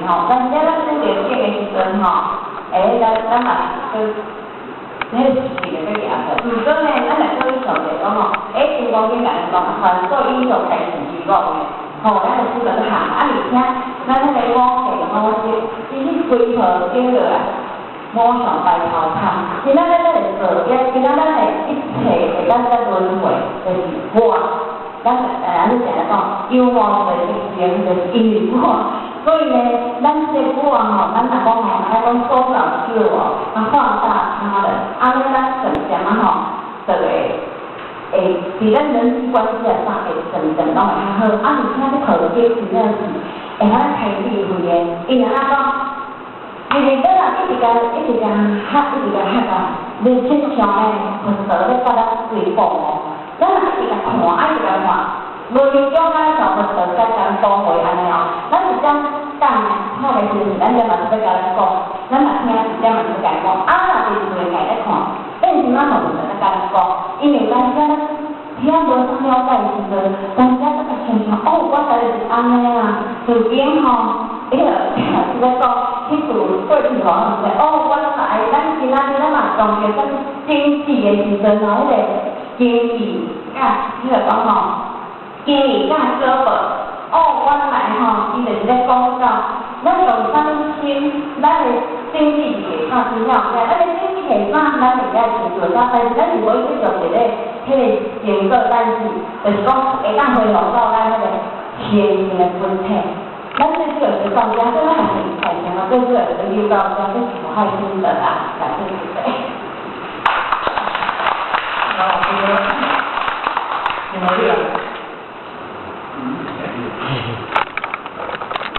吼，咱遮咱拄著景的時陣吼，欸，咱咱嘛去，彼個事情就閣行出來。毋過呢，咱若叫伊上帝講吼，欸，金剛經共咱講，凡所有相，皆是虛妄的，吼，咱就出來行，啊，而且咱彼個五行五色，其實規套經落來，五常白頭空。今仔日咱會做，今仔咱的一切會當在輪迴，就是我。咱咱就定咧講，有我就是情，就是因為我。所以呢，咱這我吼，咱若講吼，愛講塑造自我，啊放大他人，按呢咱漸漸仔吼，就會會佇咱人際關係啊啥會漸漸攏會較好。啊，而且這課經真正是會曉開智慧的，伊若講，因為咱若一直共一直共學，一直共學啊，無親像呢，佛陀咧佮咱對講哦。咱若一直共看，啊一直共看，無形中咱像佛陀在講講話按呢哦。咱是這講看的時陣，咱這嘛是欲共咱講，咱若聽是這嘛是欲共講。啊，若佇自然界咧看，變成咱像佛陀咧共咱講，因為咱遮聽無啥了解的時陣，咱遮閣較親像哦，我知是按呢啊，自經吼，彼個是咧講，彼句過去吼，毋是哦，我知，咱今仔日咱嘛當著咱經濟的時陣吼，彼個經濟佮彼個講吼，經濟佮果報，哦，原來吼，伊就是咧講到，咱用啥物心，咱的經濟是會較真了解，咱的經濟下啥，咱會曉清楚，但是咱是無去做一個彼個成果，但是就是講會當恢復到咱彼個天性的本體。咱這個是到遮，這咱也是大成啊，這個是留到遮，這是無害心得啦，感謝主持。那這個，因為你人